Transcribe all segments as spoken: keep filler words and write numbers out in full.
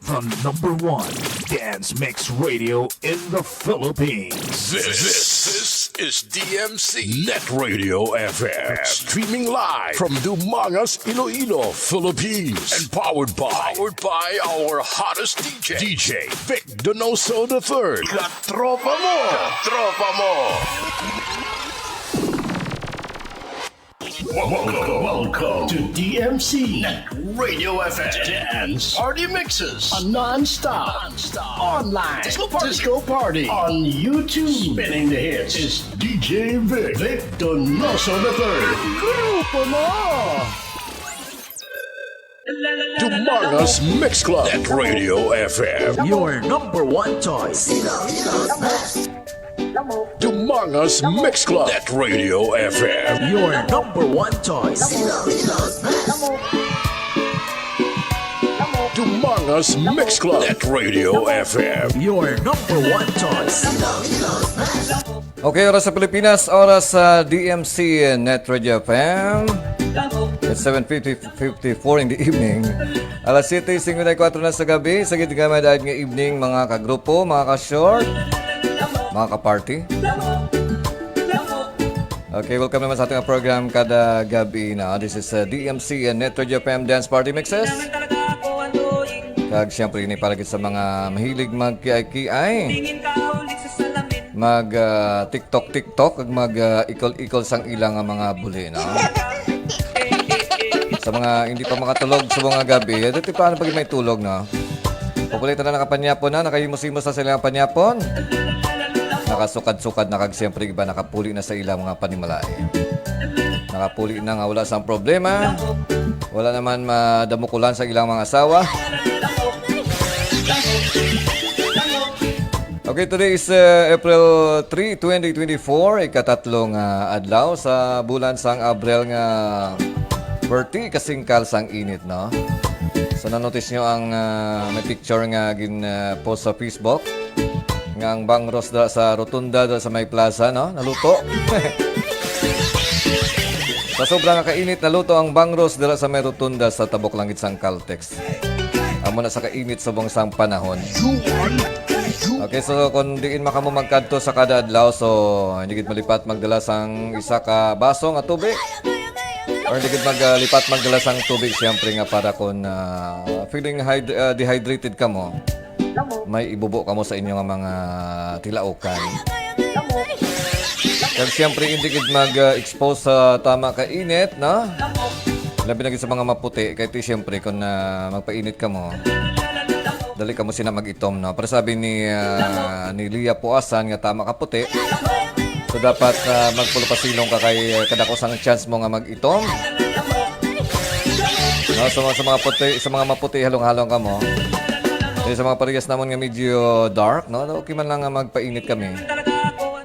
The number one dance mix radio in the Philippines. This, this is D M C Net Radio F M. Streaming live from Dumangas, Iloilo, Philippines. And powered by, powered by our hottest D J, D J Vic Donoso the third. Katropa mo! Katropa mo! Welcome, welcome to D M C Net Radio F M Dance Party Mixes, a non-stop, non-stop online disco party. Disco party on YouTube. Spinning the hits is D J Vic, Vic Donoso the third. Grupo mo! Dumangas Mix Club at Radio F M. Your number one choice. Dumangas Mix Club at Radio F M. Your number one choice. Dumangas Mix Club at Radio F M. Your number one choice. Okay, oras sa Pilipinas, oras sa D M C Net Radio F M. It's seven fifty, fifty-four in the evening. Alas siyete singkwenta y kuwatro na sa gabi. Sa gid nga may daig nga evening, mga kagrupo, mga ka-short, mga ka-party. Okay, welcome naman sa ating program kada gabi na. This is uh, D M C and Net Radio F M Dance Party Mixes. Kag siyempre, ini para gid sa mga mahilig magkiay-kiay, mag ah, TikTok-TikTok, kag mag ah, ikol-ikol sang ila nga mga buli, no? Sa mga hindi pa makatulog sa mga gabi, eh, dito pa ano pag may tulog, no? Popular na, nakapanyapon na, nakahimos-himos na sila panyapon. Nakasukad-sukad na, kag siyempre iba nakapuli na sa ilang mga panimalay. Nakapuli na nga wala sang problema. Wala naman madamukulan sa ilang mga asawa. Okay, today is uh, April three, twenty twenty-four, ikatatlo nga adlaw sa bulan sang Abril nga thirty, kasingkal sang init, no? So, nanotice nyo ang uh, may picture nga gin uh, post sa Facebook nga ang bangros da sa rotunda da sa may plaza, no? Naluto. Sa sobra nga kainit, naluto ang bangros dira sa may rotunda sa Tabok Langit sang Caltex. Amo na sa kainit subong sang panahon. Okay, so kung diin man kamo magkadto sa kada adlaw, so hindi gid malipat magdala sang isa ka baso nga tubig. Or hindi gid mag, ah, lipat magdala sang tubig, siyempre nga para kung ah, feeling hyd- ah, dehydrated kamo, may ibubo kamo sa inyo nga mga tilaokan. Kag siyempre, hindi gid mag-expose sa tama ka init, no? Labi na gid sa mga maputi, kay ti siyempre kung ah, magpainit kamo, dali kamo sina mag-itom, no? Pero sabi ni ah, ni Lia Puasan nga tama ka puti. So dapat ah, magpulo pa silong ka kay ah, kadako sang chance mo nga mag-itom. No, sa mga, sa mga puti, sa mga maputi, halong-halong kamo. Eh, sa mga parehas namon nga medyo dark, no? Okay man lang nga magpainit kami.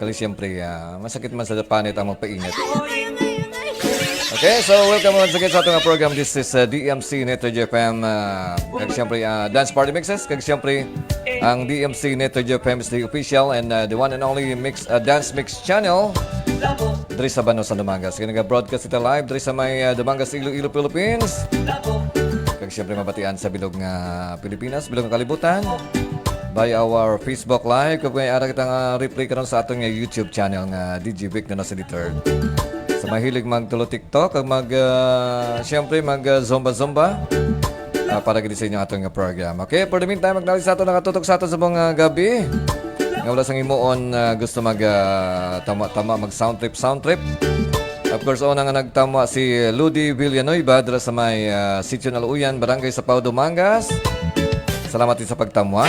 Kali siyempre, ah, masakit man sa panit ang magpainit. Okay, so welcome once again sa ating program. This is uh, D M C Net Radio F M. Uh, kag siyempre, uh, Dance Party Mixes. Kag siyempre, ang D M C Net Radio F M is the official and uh, the one and only mix, uh, dance mix channel diri sa Bano sa Dumangas. Kaya nag-broadcast kita live diri sa may uh, Dumangas, Iloilo, Philippines. Kag siyempre, mabatian sa bilog nga Pilipinas, bilog nga kalibutan. By our Facebook Live, kag may ara kita nga replay karon sa aton nga YouTube channel nga D J Vic na nasa editor. Sa mahilig magtulo TikTok, kag mag, uh, siyempre, mag uh, zumba-zumba. Ah, para gid sa inyo aton nga program. Okay, for the meantime, magdali sa aton nakatutok sa aton sa mga gabi. Nga wala sang himuon, ah, gusto mag ah, tama-tama mag sound trip, sound trip. Of course, una nga nagtama si Ludi Villanueva dira sa may ah, Sitio Naluyan, Barangay Sapao, Dumangas. Salamat din sa pagtama.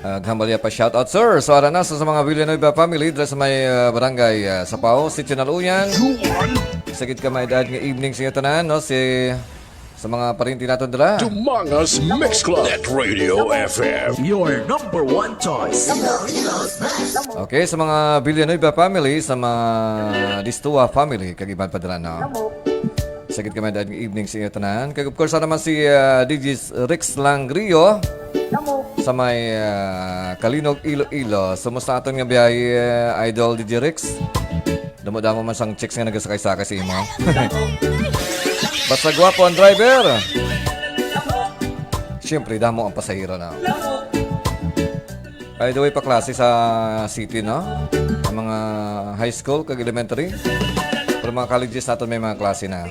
Ah, Gambal ya pa shout out, sir. So, ara na sa, sa mga Villanueva family dira sa may ah, Barangay ah, Sapao, Sitio Naluyan. Sa gid ka may dad nga evening sa inyo tanan, no? Si sa mga parinti naton dira. Dumangas Mix Club at Radio F M. Your number one choice. Okay, sa mga Villanueva family, sa mga Distua family, kag iban pa dira, no? Sa gid kami dad evening sa inyo tanan. Kag of course, naman si ah, D J Rex Langrio sa may ah, Kalinog, Iloilo. Sumusta aton nga biyahe, ah, Idol D J Rex? Damo-damo man sang chicks nga nagasakay-sakay sa imo. Basta gwapo ang driver. Siyempre, damo ang pasahero na. By the way, pa klase sa city, no? Ang mga high school kag elementary. Pero mga colleges naton may mga klase na.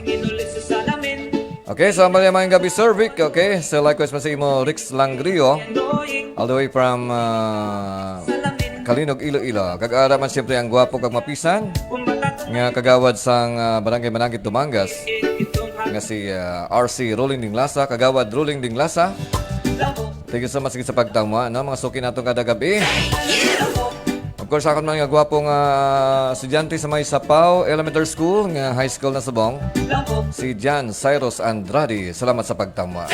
Okay, so maayong gabi, Sir Vic. Okay, so likewise man sa imo, Rix Langrio. All the way from ah, Calinog, Iloilo. Kag ara man siyempre ang gwapo kag mapisan nga kagawad sang ah, Barangay Managit, Dumangas, nga si ah, R C Rolling Dinglasa, kagawad Rolling Dinglasa. Thank you so much sa pagtama, no? Mga suki nato kada gabi. Of course, akon man nga gwapo nga estudyante sa may Sapaw Elementary School, nga high school na subong, si Jan Cyrus Andrade. Salamat sa pagtama.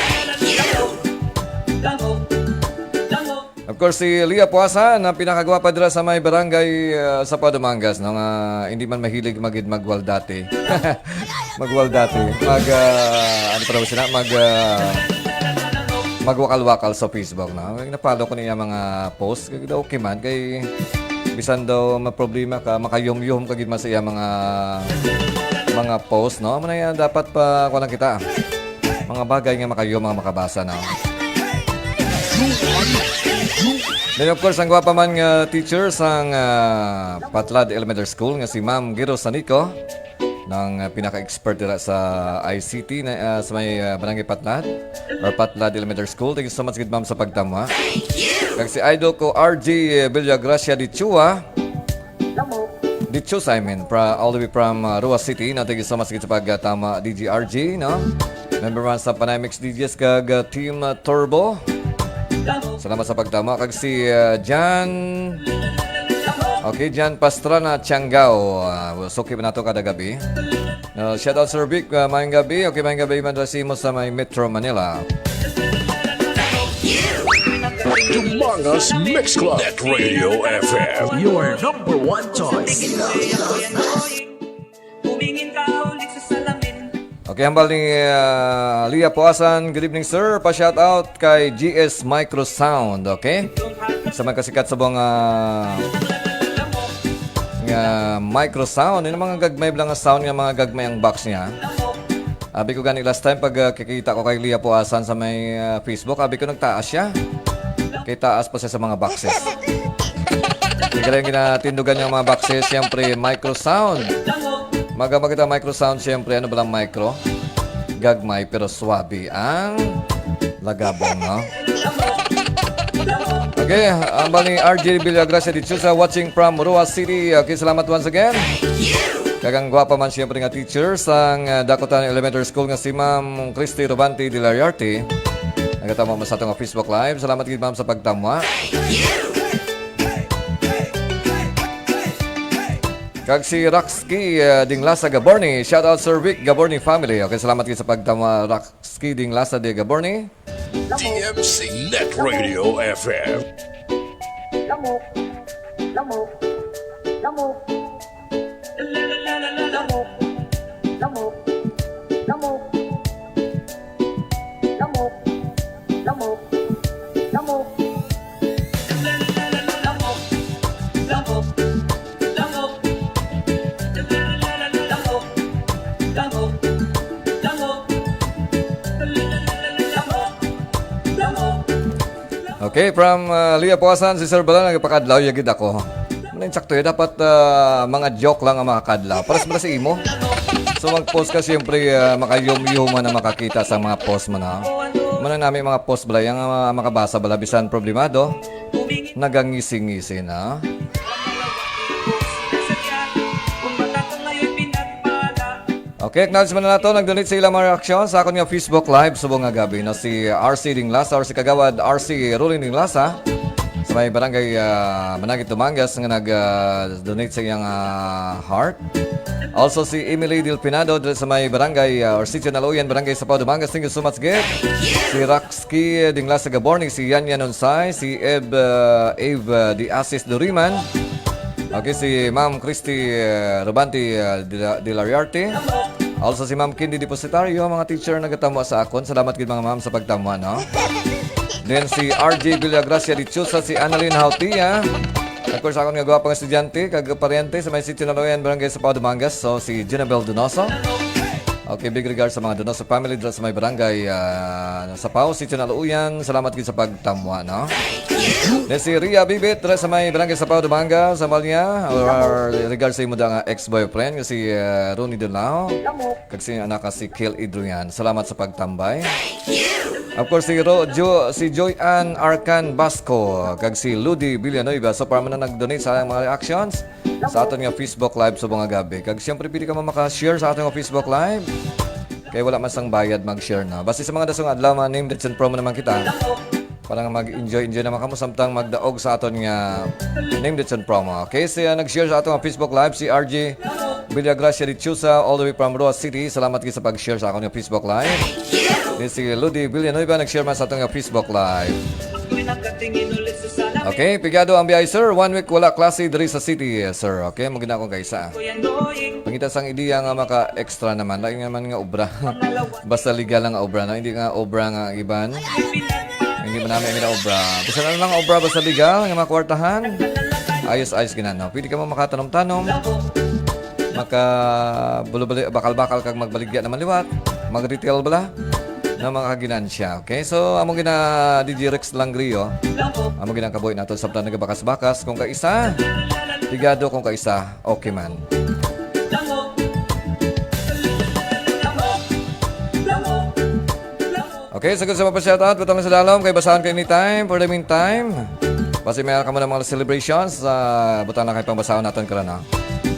Of course, si Lia Puasa, na pinakagwapa dira sa may barangay ah, Sapaw, Dumangas, no, nga hindi man mahilig magid magwaldati. Magwaldati. Mag, ah, ano pa daw sila? Mag, ah, magwakal-wakal sa Facebook, no? Kaya napalo ko niya mga post. Kaya daw, okay man. Kay bisan daw maproblema ka, makayom-yom ka gid man sa iya mga, mga post, no? Muna yan, dapat pa, kuha lang kita. Mga bagay nga makayom, mga makabasa, no? Then, of course, ang gwapa man nga teacher sang ah, Patlad Elementary School nga si Ma'am Giro Sanico, nang ah, pinaka-expert dira sa I C T na, ah, sa may ah, Barangay Patlad or Patlad Elementary School. Thank you so much gid, ma'am, sa pagtama. Kag si idol ko, R J Villagracia de Chua. De Chua, I mean, pra, all the way from ah, Roxas City. No, thank you so much gid sa pagtama, D J R G, no? Member man sa Panay Mix D Js kag ah, Team ah, Turbo. Salamat sa pagtama. Kag si ah, Jan, okay, Jan Pastrana Tiangao. Ah, suki man nato kada gabi. Uh, shout out, Sir Vic. Uh, maayong gabi. Okay, maayong gabi man sa imo sa may Metro Manila. Dumangas Mix Club. Net Radio F M. Your number one choice. Okay, hambal ni ah, Lia Puasan. Good evening, sir. Pa-shout out kay G S Microsound, okay? Sa mga kasikat sa mga nga Microsound, yung mga gagmay lang nga sound nga mga gagmay ang box niya. Abi ko gani last time pag ah, kikita ko kay Lia Puasan sa may ah, Facebook, abi ko nagtaas siya. Kay taas pa siya sa mga boxes. Sige lang ginatindugan niya ang mga boxes, siyempre Microsound. Maga makita Microsound, siyempre, ano ba lang micro? Gagmay pero swabe ang lagabong, no? Okay, ang bali R J Villagracia de Chusa watching from Roa City. Okay, salamat once again. Kagang gwapa man siyempre nga teacher sang uh, Dakotan Elementary School nga si Ma'am Christy Robante de Lariarte. Nagatama mo sa atong Facebook Live. Salamat gid, ma'am, sa pagtama. Kag si Roxky uh, Dinglasa Gaborni. Shout out, Sir Vic Gaborni family. Okay, salamat gid sa pagtama, Roxky Dinglasa de Gaborni. T M C Net Radio F M. Lamok. Lamok. Lamok. Lamok. Lamok. Lamok. Lamok. Lamok. Okay, from uh, Lia Puasan, si Sir Bala, nagpakadlaw, yagid ako. Muna yung sakto yun, dapat uh, mga joke lang ang makakadlaw. Para sa sa imo. So mag-post ka, siyempre, uh, makayum-yuman na makakita sa mga post mo na. Muna namin mga post bala, yung uh, makabasa bala, bisan problemado, nagangisi-ngisi na. Okay, acknowledge man na nato. Nag-donate sa ilang mga reaksyon sa akon nga Facebook Live subong nga gabi, no? Si R C Dinglasa or si Kagawad R C Rolling Dinglasa sa may barangay ah, Managit, Dumangas nga nag-donate sa iyang ah, heart. Also si Emily Del Pinado diri sa may barangay ah, or Sitio Naloyan, Barangay Sapaw, Dumangas. Thank you so much, Gid. Si Roxky Dinglasa Gaborni, si Yan Yan Unsay, si Eve, ah, Eve ah, De Asis Duriman. Okay, si Ma'am Christy uh, Robante uh, de, la, de Lariarte. Also si Ma'am Candy Depositario, mga teacher nagatamo sa akon. Salamat gid, mga ma'am, sa pagtamo, no? Then si R J Villagracia Dichosa, si Annalyn Hautia. Of course, akon nga gwapang estudyante, kag paryente sa may Sitio Naloyan, Barangay Sapaw, Dumangas. So, si Junabel Donoso. Okay, big regards sa mga Donoso family dira sa may barangay, ah, Sapao, Sitio Naluuyan. Salamat gid sa pagtamwa, no? Ni si Ria Bibit dira sa may barangay Sapao, Dumangas, Zambales. Or regards sa imo da nga ex-boyfriend nga si, ah, Ronnie Dunlao. Kag si anak ka si Kiel Adrian. Salamat sa pagtambay. Of course, si Ro-, Jo-, si Joy Ann Arcan Basco, kag si Ludi Villanueva. So, para man na nag-donate sa mga reactions sa aton nga Facebook Live subong nga gabi. Kag siyempre, pwede ka man maka-share sa aton nga Facebook Live. Kay wala man sang bayad mag-share na. Basta sa mga dasong adlaw, mga name, dates, and promo naman kita. Para nga mag-enjoy-enjoy naman kamo samtang magdaog sa aton nga name, dates, and promo. Okay, siya nag-share sa aton nga Facebook Live, si R J Villagracia Dichusa, all the way from Roa City. Salamat gid sa pag-share sa akon nga Facebook Live. Ni si Ludi Villanueva nag-share man sa aton nga Facebook Live. Okay, pigado ang biyahe, sir. One week wala klase diri sa city, sir. Okay, amo gid na akong kaisa. Pangita sang ideya nga maka-extra naman. Lain naman nga obra. Basta legal lang nga obra, no? Hindi nga obra nga iban. Hindi man namin ang obra. Basta na lang obra, basta legal, nga mga kwartahan. Ayos-ayos gid na, no? Pwede ka mo makatanom-tanom. Maka bulubali-, bakal-bakal kag magbaligya naman liwat. Mag-retail bala na mga ginansya. Okay? So, amo gina D J Rex Langrio. Amo gina kabuhi nato sa nagabakas-bakas. Kung kaisa, pigado, kung kaisa, okay man. Okay, so kung sa mga pa-shoutout, butang lang sa dalom, kay basahan ka anytime. For the meantime, basi may ka mo ng mga celebrations, ah, butang lang kay pang basahon naton karon, ha.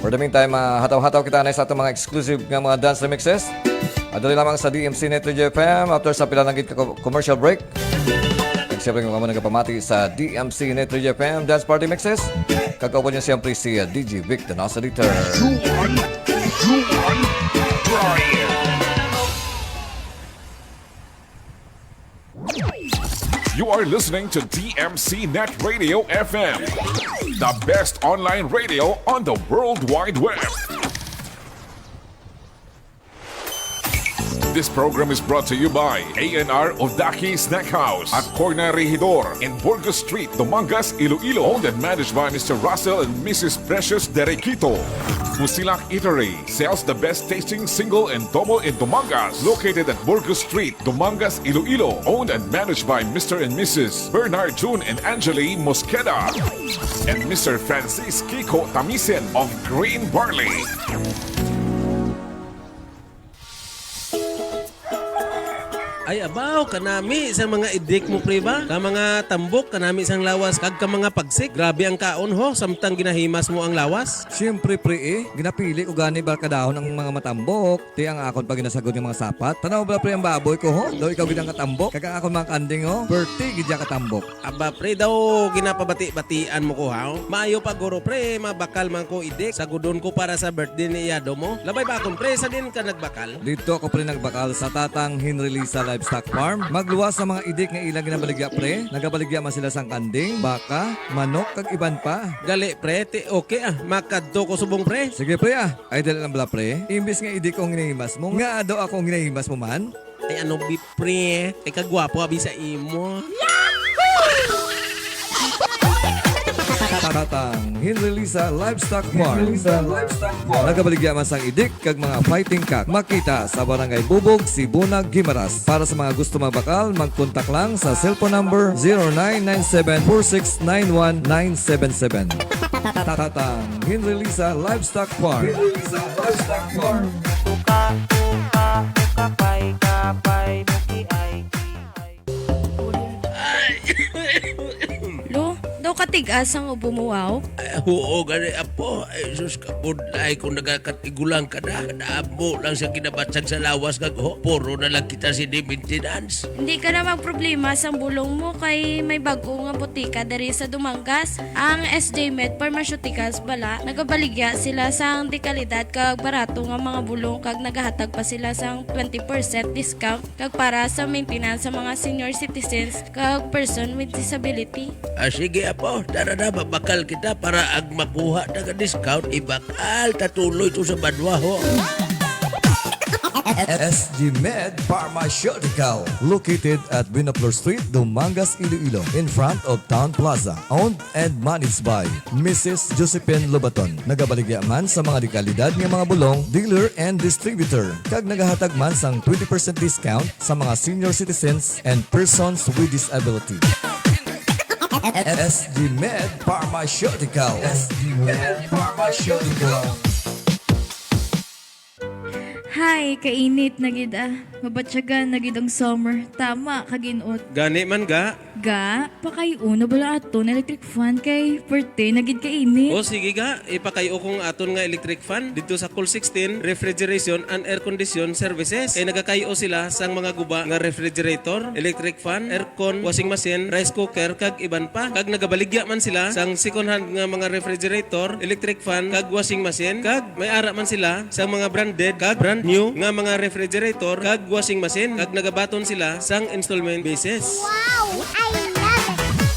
For the meantime, ah, hataw-hataw kita na sa atong mga exclusive nga mga dance remixes. Adto lamang sa D M C Net Radio F M after sa pila lang gid ka co-, commercial break. Kag siyempre, kamo nagapamati sa D M C Net Radio F M Dance Party Mixes. Kag ako niya siyempre si, ah, D J Vic, the Nasa Dieter. You are listening to D M C Net Radio F M, the best online radio on the World Wide Web. This program is brought to you by A and R Odaki Snack House at Corner Regidor in Burgos Street, Dumangas, Iloilo. Owned and managed by Mister Russell and Missus Precious Derequito. Musilak Eatery sells the best tasting single and double in Dumangas. Located at Burgos Street, Dumangas, Iloilo. Owned and managed by Mister and Missus Bernard June and Angeli Mosqueda and Mister Francis Kiko Tamisen of Green Barley. Ay, abaw, kanami sa mga idik mo, pre, ba? Ka mga tambok, kanami sang lawas, kag ka mga pagsik. Grabe ang kaon, ho, samtang ginahimas mo ang lawas. Siyempre, pre, eh. Ginapili ko gani barkadahon ang mga matambok. Ti ang akon pa ginasagod nga mga sapat. Tanaw bala, pre, ang baboy ko, ho? Daw ikaw gid ang katambok. Kag ang akon mga kanding, ho? Perti gid ya katambok. Aba, pre, daw ginapabati-batian mo ko, ha? Maayo pa, guro, pre, mabakal man ko idik. Sagudon ko para sa birthday ni iyado mo. Labay ba akon, pre, sa din ka nagbakal? Dito ako, pre, nagbakal sa Tatang Henry Lisa Livestock Farm. Magluwas sa mga idik nga ilang ginabaligya, pre. Nagabaligya man sila sang kanding, baka, manok, kag iban pa. Gali, pre, ti okay, ah. Makadto ko subong, pre. Sige, pre, ah. Ay, dali lang bala, pre. Imbis nga idik ang ginahimas mo, nga ado ako ang ginahimas mo man? Ay, ano, bi-, pre? Ay, kagwapo, abi sa imo. Tatang Henry Lisa Livestock Farm. Nagabaligya man sang idik kag mga fighting cock. Makita sa Barangay Bubog, Sibuna, Guimaras. Para sa mga gusto magbakal, mag-contact lang sa cellphone number zero nine nine seven four six nine one nine seven seven. Tatang Henry Lisa Livestock Farm. Tuka, tuka, tuka, pay, kapay, mukiay, kiay. Lo, daw katigas ang ubo mo, wow. Ay, oo, gani, apo. Ay, sus, kabudlay kung nagakatigulang ka na. Kadamo lang sa kinabatsag sa lawas kag ho, puro na lang kita sini maintenance. Hindi ka na magproblema sang bulong mo kay may bag-o nga botika diri sa Dumangas. Ang S J Med Pharmaceuticals bala, nagabaligya sila sang dekalidad kag barato nga mga bulong kag nagahatag pa sila sang twenty percent discount kag para sa maintenance sa mga senior citizens kag person with disability. Ah, sige, apo, tara na, mabakal kita para ag makuha ta nga discount, ibakal ta tuloy to sa banwa, ho. S G Med Pharmaceutical, located at Buenaflor Street, Dumangas, Iloilo, in front of Town Plaza. Owned and managed by Missus Josephine Lobaton. Nagabaligya man sa mga dekalidad nga mga bulong, dealer and distributor, kag nagahatag man sang twenty percent discount sa mga senior citizens and persons with disability. S G Med Pharmaceutical. S G Med Pharmaceutical. Hay, kainit na gid ah. Mabatyagan na gid ang summer. Tama ka, ginot. Gani man ga. Ga, pakay-o na bala aton electric fan kay perte na gid kainit. O sige ga, ipakay-o ko ang aton nga electric fan didto sa Cool sixteen Refrigeration and Air Condition Services. Kay nagakay-o sila sang mga guba nga refrigerator, electric fan, aircon, washing machine, rice cooker, kag iban pa. Kag nagabaligya man sila sang second hand nga mga refrigerator, electric fan, kag washing machine, kag may ara man sila sang mga branded kag brand new nga mga refrigerator kag washing machine, kag nagabaton sila sang installment basis. Wow! I love it!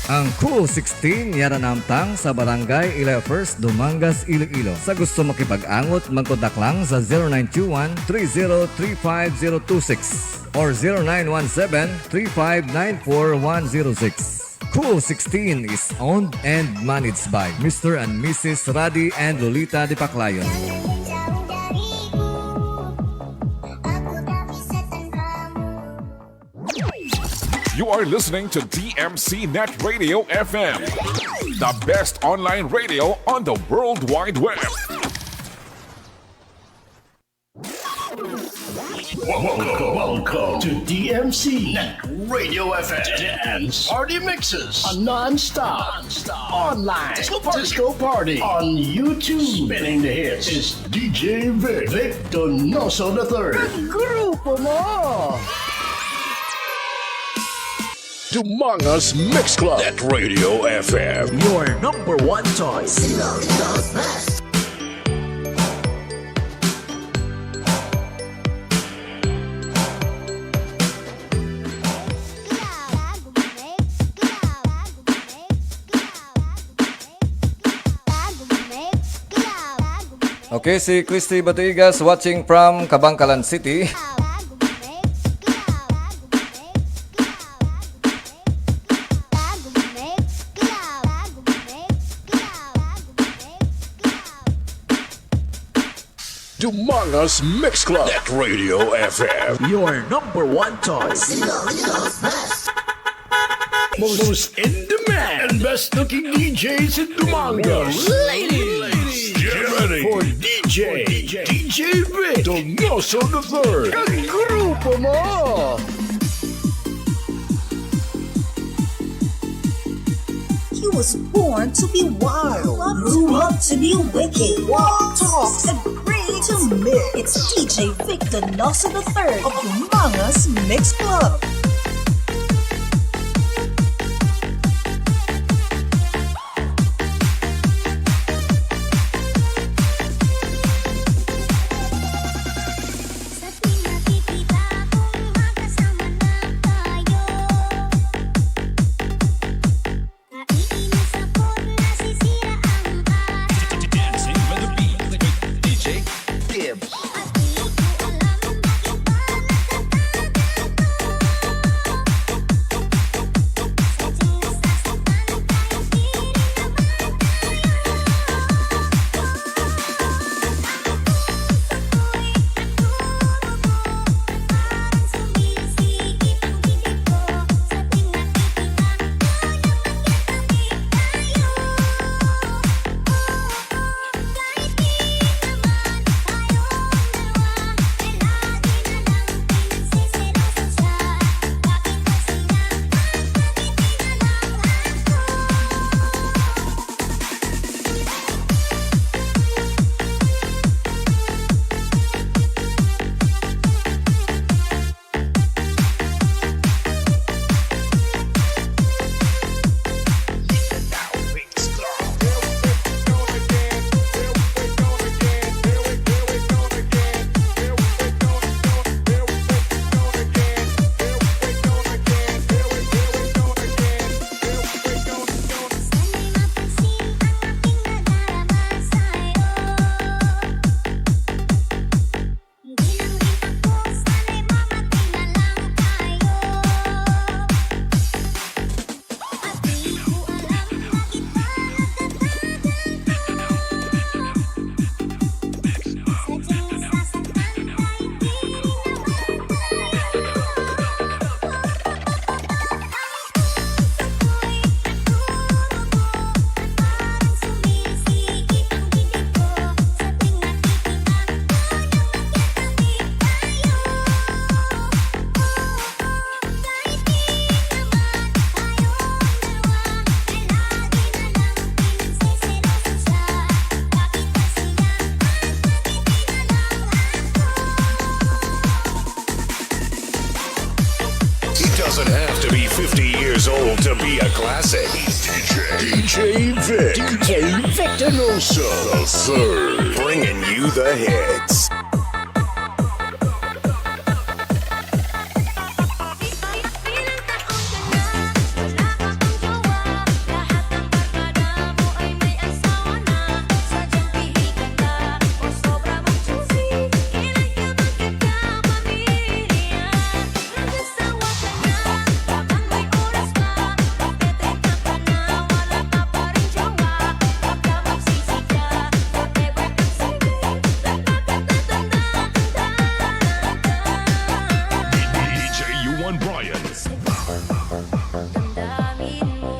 Ang Cool sixteen yara namtang sa Barangay Ilefers, Dumangas, Iloilo. Sa gusto makipag-angot, magkontak lang sa zero nine two one three zero three five zero two six or zero nine one seven three five nine four one zero six. Cool sixteen is owned and managed by Mister and Missus Radi and Lolita Dipaclayon. You are listening to D M C Net Radio F M, the best online radio on the World Wide Web. Welcome, welcome to D M C Net Radio F M Dance Party Mixes, a non-stop, non-stop online disco party. Disco party on YouTube. Spinning the hits is D J Vic, Vic Donoso the third. Grupo mo! Dumangas Mix Club at Radio F M. Your number one choice. Okay, si Christy Batuigas watching from Kabankalan City. Dumangas Mix Club at Radio F M. Your number one choice. Most in demand and best looking D Js in Dumangas. Ladies, get ready for D J, D J Vic Donoso the third. Kag grupo mo! He was born to be wild, grew up to be wicked, walk, talk, and pray to me. It's D J Vic Donoso the third of Dumangas Mix Club. Sold to be a classic. D J, D J Vic. D J Vic Denoso. The third. Bringing you the hits. D J Yuan Bryan. Damdamin mo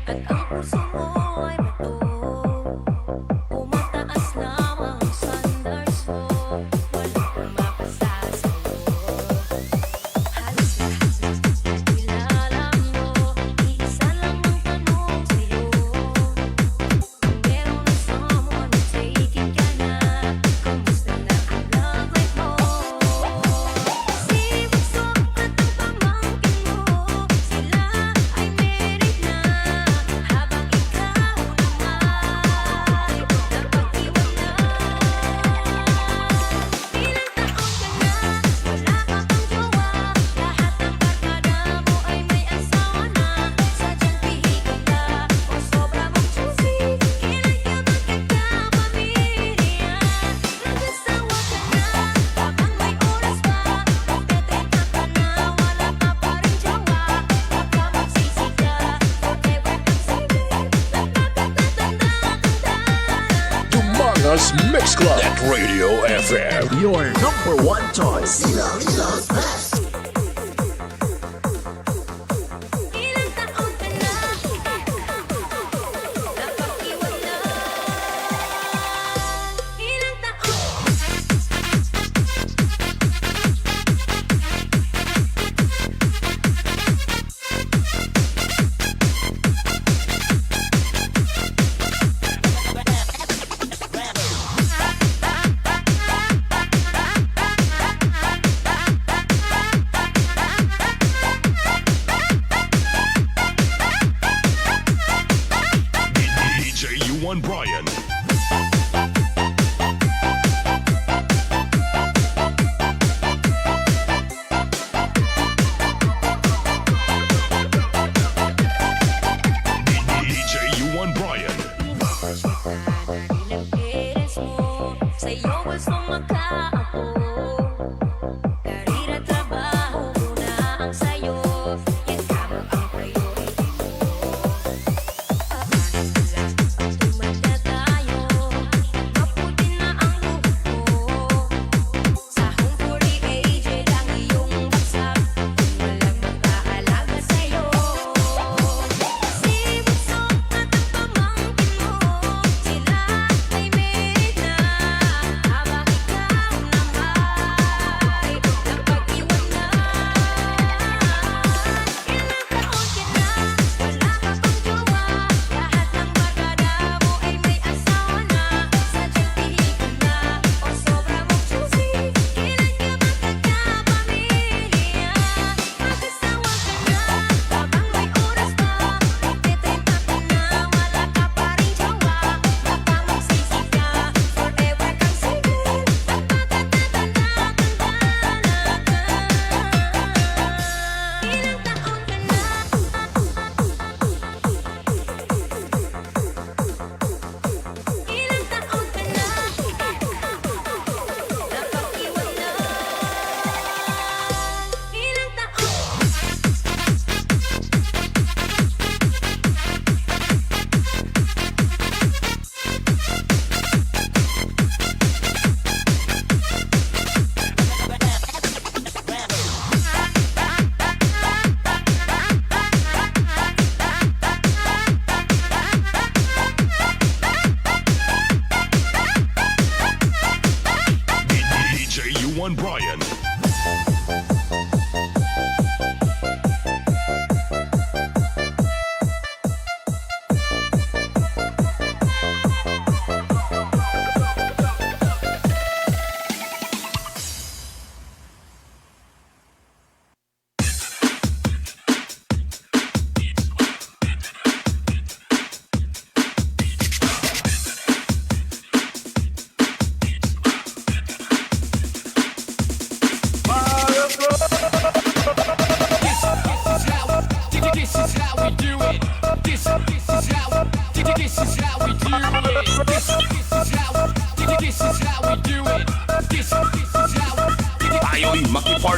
at ang puso mo ay matuog. Pumataas lamang ang standards mo, walang mapasa sa'yo. Halos lahat ng kilala mo, iisa lang ang tanong sa'yo. Meron na someone na taking ka na? Kumusta na ang love life mo? Si Bunso at ang pamangkin mo, sila ay married na, habang ikaw lang ay napag-iwan na. Ilang taon ka na, wala ka pang jowa. Lahat ng barkada mo ay may asawa na. Sadyang pihikan ka o sobra mong choosy. Kailan ka magkakapamilya? Nag-asawa ka na, habang may oras pa. Magte-trenta ka na, wala ka pa rin jowa. Baka magsisi ka, forever kang single. Nagpakatatanda-tanda na. Dumangas Mix Club at Radio F M. Your number one choice. Ilang taon ka na? Napag-iwan na. Ilang taon?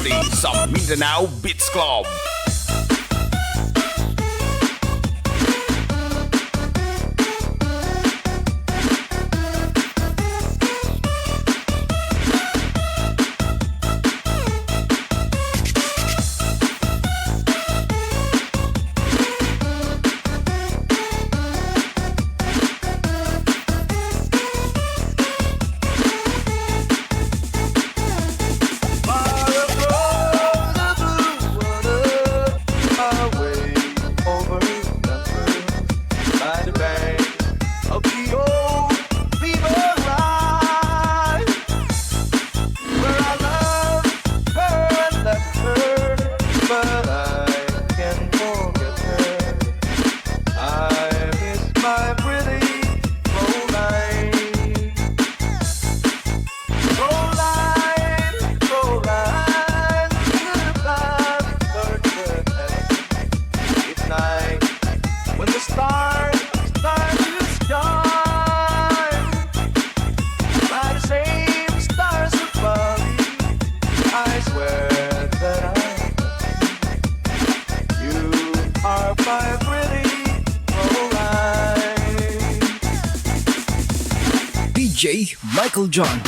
Sa Mindanao Beats Club. D J Michael John.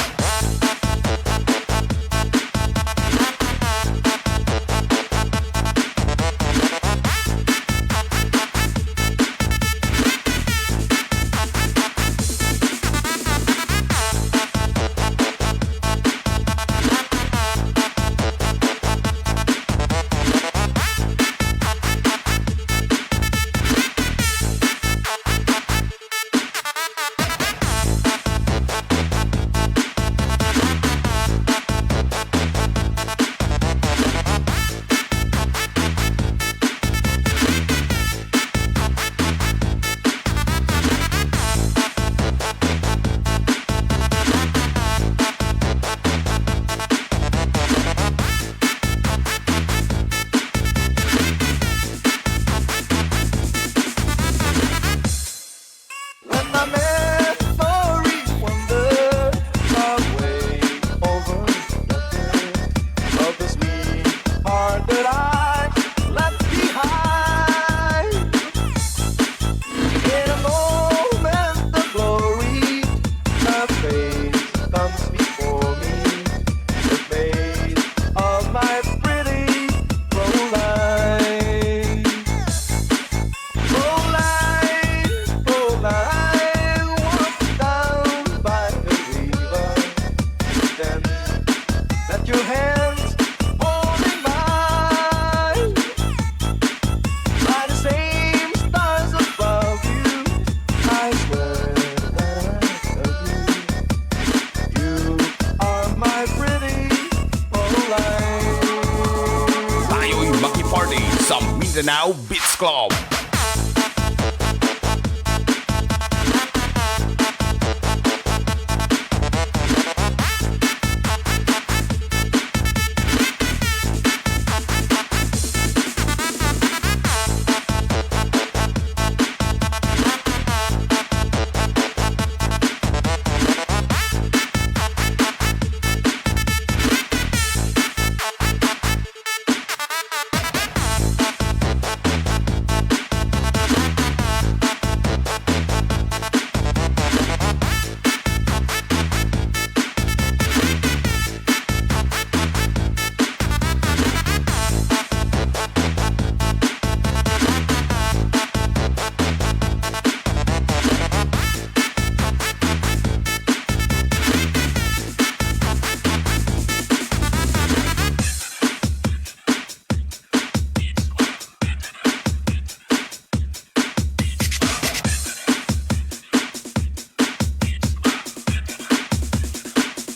Tayo'y maki-party sa Mindanao Beats Club.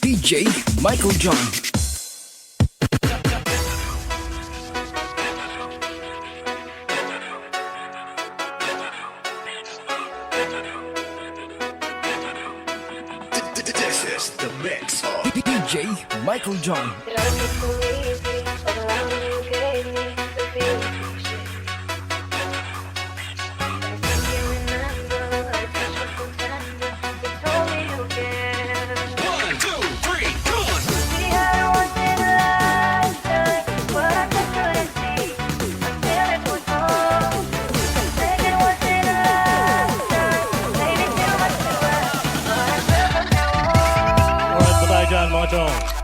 D J Michael John. This is the mix of D J Michael John. One, two, three, go! Jones.